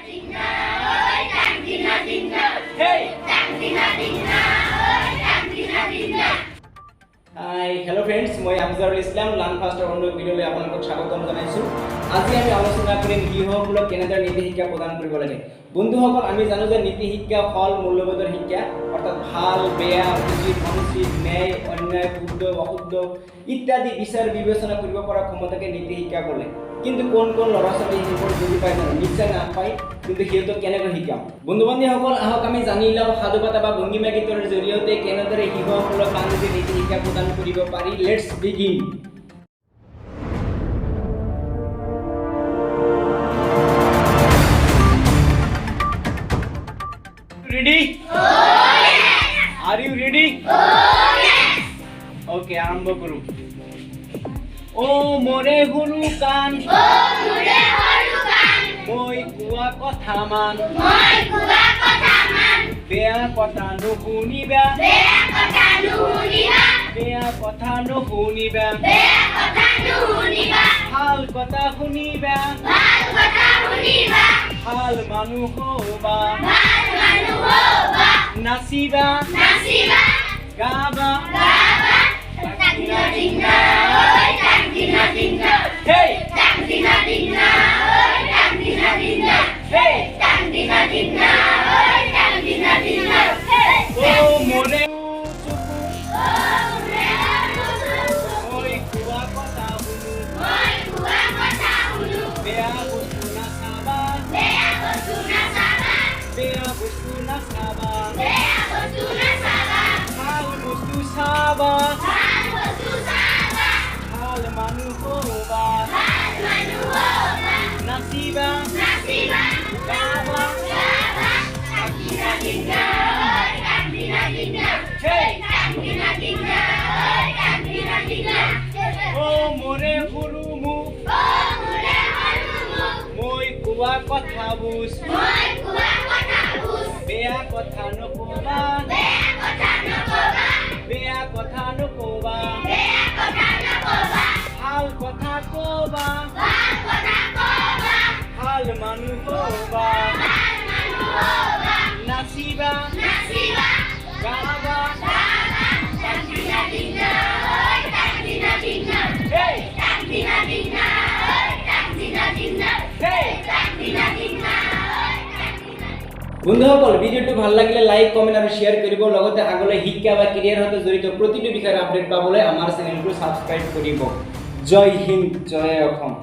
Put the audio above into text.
Hey! Hi, hello friends, মই আফজাৰুল Islam, learn ফাষ্টৰ অন্য ভিডিঅ'লৈ আপোনালোকক স্বাগতম জনাইছোঁ। আজি আমি আলোচনা কৰিম শিশুসকলক কেনেদৰে নীতি শিক্ষা প্ৰদান কৰিব লাগে। বন্ধুসকল, আমি জানো যে নীতি শিক্ষা হ'ল মূল্যবোধৰ শিক্ষা, অৰ্থাৎ ভাল বেয়া, উচিত অনুচিত, ন্যায় অন্যায়, শুদ্ধ অশুদ্ধ ইত্যাদি বিচাৰ বিবেচনা কৰিব পৰা ক্ষমতাকে নীতি শিক্ষা বোলে। কিন্তু কোন কোন ল'ৰা ছোৱালী সেইবোৰ বুজি পায় জানো? নিশ্চয় নাপায়। কিন্তু সিহঁতক কেনেকৈ শিকাম? বন্ধু বান্ধৱীসকল, আহক আমি জানি লওঁ সাধুকথা বা ভংগীমা গীতৰ জৰিয়তে কেনেদৰে শিশুসকলক গান্ধীজীৰ নীতি শিক্ষা প্ৰদান কৰিব পাৰি। Let's begin. Ready? Are you ready? Okay, আৰম্ভ কৰোঁ। অ' মোৰে সৰু কাণ, মই কোৱা কথা মান, বেয়া কথা নুশুনিবা, বেয়া কথা নুশুনিবা, ভাল কথা শুনিবা, ভাল মানুহ হ'বা, নাচিবা, গাবা। Hey! Hey! অ' মোৰে চকু, মই কোৱা কথা শুনো, বেয়া বস্তু নাচাবা, বেয়া বস্তু নাচাবা, ভাল বস্তু চাবা, ভাল মানুহ হ'বা, নাচিবা, গাবা। Hey! অ' মোৰে সৰু মুখ, মই কোৱা কথা বুজ, বেয়া কথা নকবা, বেয়া কথা নকবা, ভাল কথা কবা, ভাল মানুহ হ'বা, নাচিবা, গাবা। Hey! Hey! বন্ধুসকল, ভিডিঅ'টো ভাল লাগিলে লাইক, কমেণ্ট আৰু শ্বেয়াৰ কৰিব। লগতে আগলৈ শিক্ষা বা কেৰিয়াৰ সৈতে জড়িত প্ৰতিটো বিষয়ৰ আপডেট পাবলৈ আমাৰ চেনেলটো ছাবস্ক্ৰাইব কৰিব। জয় হিন্দ, জয় অসম।